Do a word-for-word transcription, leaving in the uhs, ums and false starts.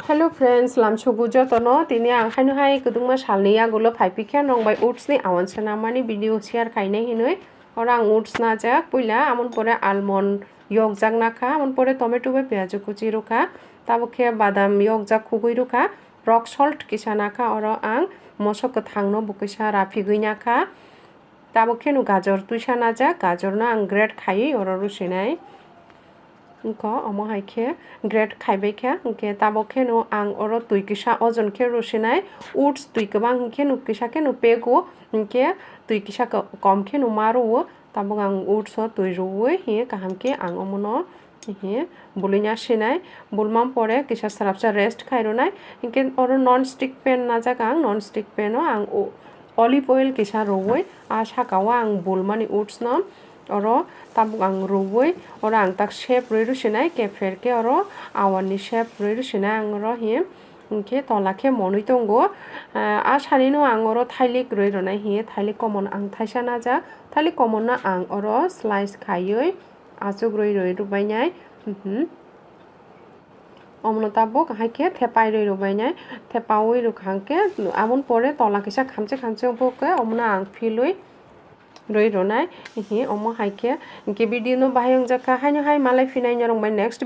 Hello friends, lamsugo jotono. Tini ang haino hai kwdwngma salni yagulo phaiphikha nong bai oats ni awan swnamani video share khainai hinwi. Oro ang oats najak puila, amoni pore almond yokjak nakha, amoni pore tomato bai piyaj kuchi rwkha, tabuk khe badam yokjak khugui rwkha, rock salt kisa nakha, oro ang moso kwthangno bo kisa raphigwi nakha. Tabuk khe no gajor twisa najak, gajorno ang grate khaiwi oro rusinai. Wngkha omo hai khe grate khaibai kha, hwnkhe tabuk khe no ang oro twi kisa ojon khe rusinai. Oats twi kwbang hwnkhe no kisa khe no pego, hwnkhe twi kisa ko-, kom khe no ma rwo. Tabuk ang oats o twi rwui hiye kaham khe ang omono hiye bului nya sinai. Bulma pore kisa swrapsa rest khai rwnai. Hinkhe oro non stick pan najak ang, non stick pan o ang o-, olive oil kisa rwui a saka o ang bulmani oats no oro tabuk ang rwui oro ang tak shape rwi rwsinai, kepher khe oro awan ni shape rwi rwsinai ang oro hiye. Hinkhe tola khe monwi tongo. Ah, a sani no ang oro thailik rwi rwnai hiye, thailik komon ang thaisa najak, thailik komon no ang oro slice khaiwi achuk rwi rwi rwbainai. Mhm. Omono tabuk hai khe thepai rwi rwbainai, thepaui rwkha hwnkhe amoni pore tola kisa khamchi khamchi bo khe omono ang philwi rwi rwnai. Hiye omo hai khe, hinkhe video no bahai wngjak kha, haino hai malai phinai norok bai next